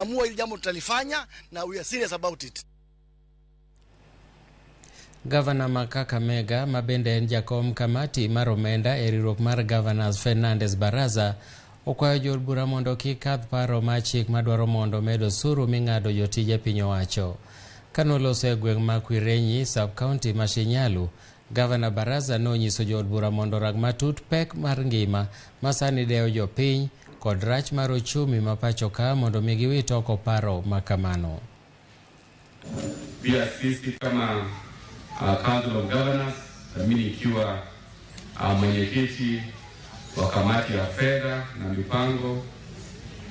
Amua hili jambo tutalifanya na we are serious about it. Gavana ma Kakamega ma bende en jakom kamati mar omenda e riwruok mar Governors Fernandes Baraza okwayo jood bura mondo kik kadh paro mar chik madwaro mondo med osuru ming'ado jotije piny owacho. Kanoloso e gweng' ma Kwirenyi, sub-county ma Shinyalu, Gavana Baraza nonyiso jood bura mondo orang matut pek mar ngima ma sani dewo jopiny kod rach mar ochumi ma pacho ka mondo mi giwit oko paro ma kamano. Pia sisi kama Council of Governors, na mimi nikiwa mwenyekiti wa kamati ya fedha na mipango,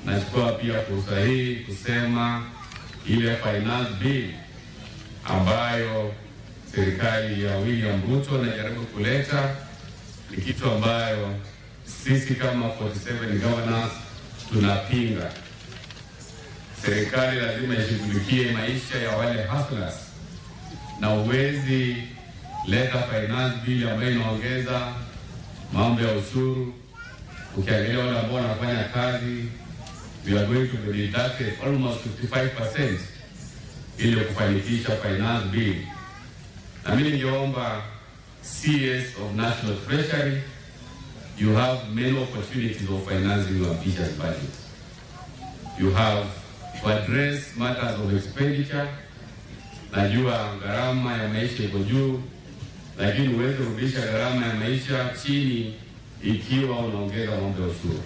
nachukua pia fursa hii kusema ile finance bill ambayo serikali ya William Ruto inajaribu kuleta ni kitu ambayo sisi kama 47 governors tunapinga. Serikali lazima ishughulikie maisha ya wale hustlers, na uwezi leta finance bill ambayo inaongeza mambo ya ushuru. Ukiangalia wale ambao wanafanya kazi, we are going to be deducted almost 55% ili kufanikisha finance bill. Na mimi ningeomba CS of National Treasury, you have many opportunities of financing your ambitious budget. You have to address matters of expenditure. Najua gharama ya maisha iko juu, lakini huwezi rudisha gharama ya maisha chini ikiwa unaongeza mambo ya ushuru.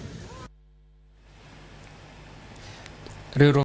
Riwruok